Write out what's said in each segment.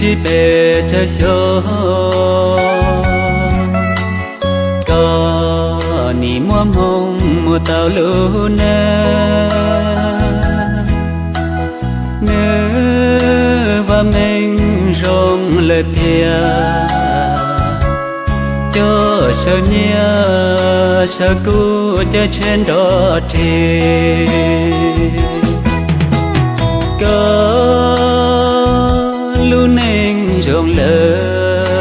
Sib pes tsawg xyoo, koj nim muaj hmoo mus tau lub neej. Nws vaj meej zoo lawm tiag, coj sawv nyiaj sawv kub caij tsheb nrov rig. Koj lub neej zoo lawm,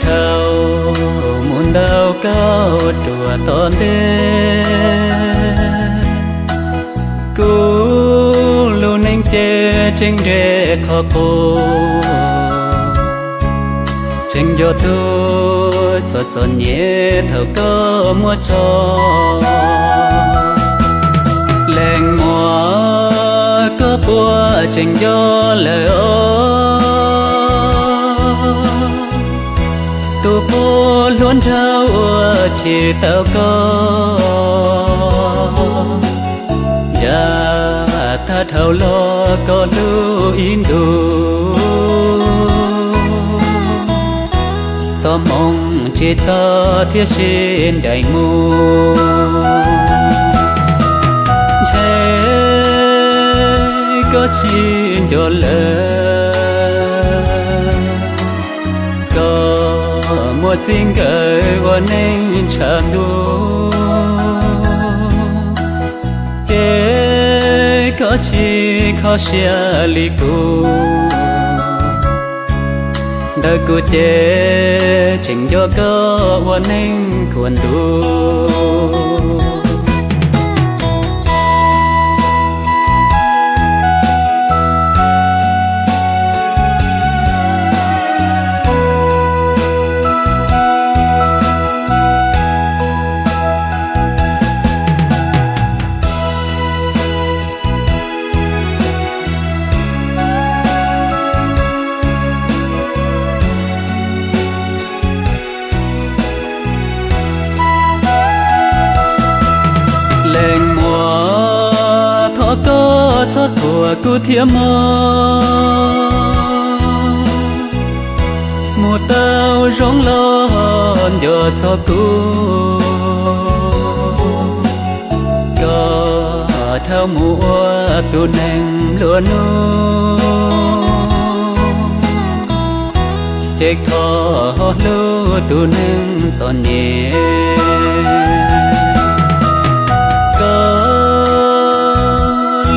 dhau mus ntau kauj ruam tom ntej. Kuv lub neej ces tseem nres qhov qub, tseem nco tus txom txom nyem thaum koj muaj tso. Leej muam, koj puas tseem nco lawm os? Tus qub hluas nraug uas tsis tau koj, yav tag dhau los koj hlub ib ntus. Txoj hmoo tsis txog thiab sib ncaim mus, ntshe koj tsis nco lawm. Koj muaj txij nkawm ua neej tshav ntuj, ces koj tsis kho siab li kuv. Ntawm kuv ces tseem nco koj ua neej khuam ntuj. Leej muam, thov koj txhob thuam kuv thiab mog. Mus tau zoo los nco txog kuv, koj dhau mus ua tus neeg nplua nuj, ces thov ho hlub tus neeg txom nyem. Koj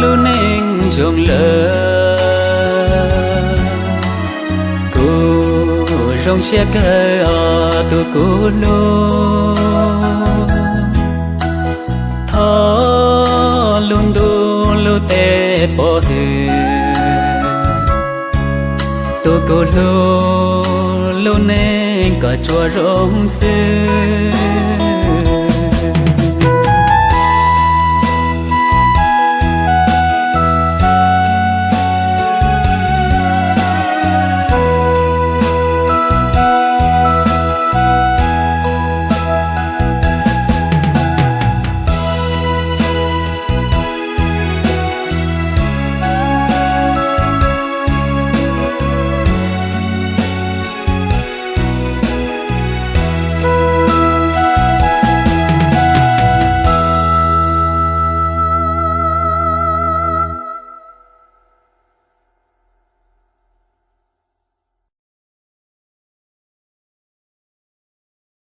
lub neej zoo lawm, kuv zoo siab kawg os tus kuv hlub. Thov lub ntuj lub teb pov hwm, tus kuv hlub, lub neej kom tsuas zoo xwb.